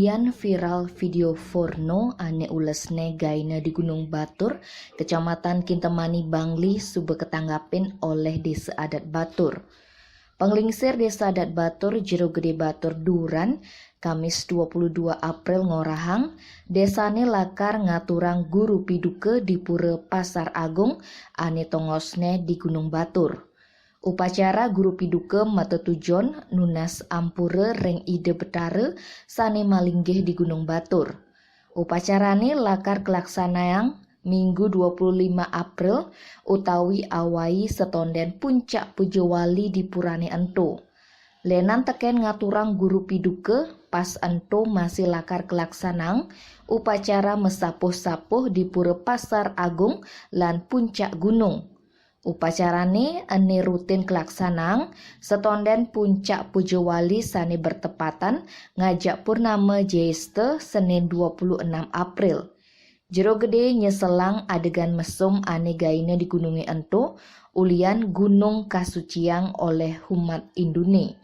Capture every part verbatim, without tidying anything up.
Yan viral video porno ane ulesne gaine di Gunung Batur, Kecamatan Kintamani, Bangli, suba ketanggapin oleh Desa Adat Batur. Penglingsir Desa Adat Batur, Jero Gede Batur, Duran, Kamis dua puluh dua April ngorahang, desane lakar ngaturang guru piduka di Pura Pasar Agung ane tongosne di Gunung Batur. Upacara guru piduka matetujon nunas ampura ring Ida Betara sane malinggih di Gunung Batur. Upacarane lakar kelaksanaang Minggu dua puluh lima April utawi awai setonden puncak puja wali di purane ento. Lenan teken ngaturang guru piduka, pas ento masih lakar kelaksanaang upacara masapuh-sapuh di Pura Pasar Agung lan Puncak Gunung. Upacarane ene rutin kelaksanaang setonden puncak puja wali sane bertepatan ngajak purnama Jyesta Senin dua puluh enam April. Jero Gede nyeselang adegan mesum ane gaine di gununge ento, ulian gunung kasuciang oleh umat Hindune.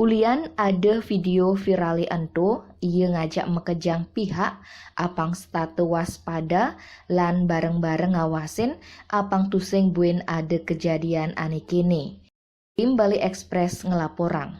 Ulian ada video virale ento, ia ngajak makejang pihak apang setata waspada lan bareng-bareng ngawasin apang tusing buin ada kejadian ane kene. Tim Bali Express ngelaporang.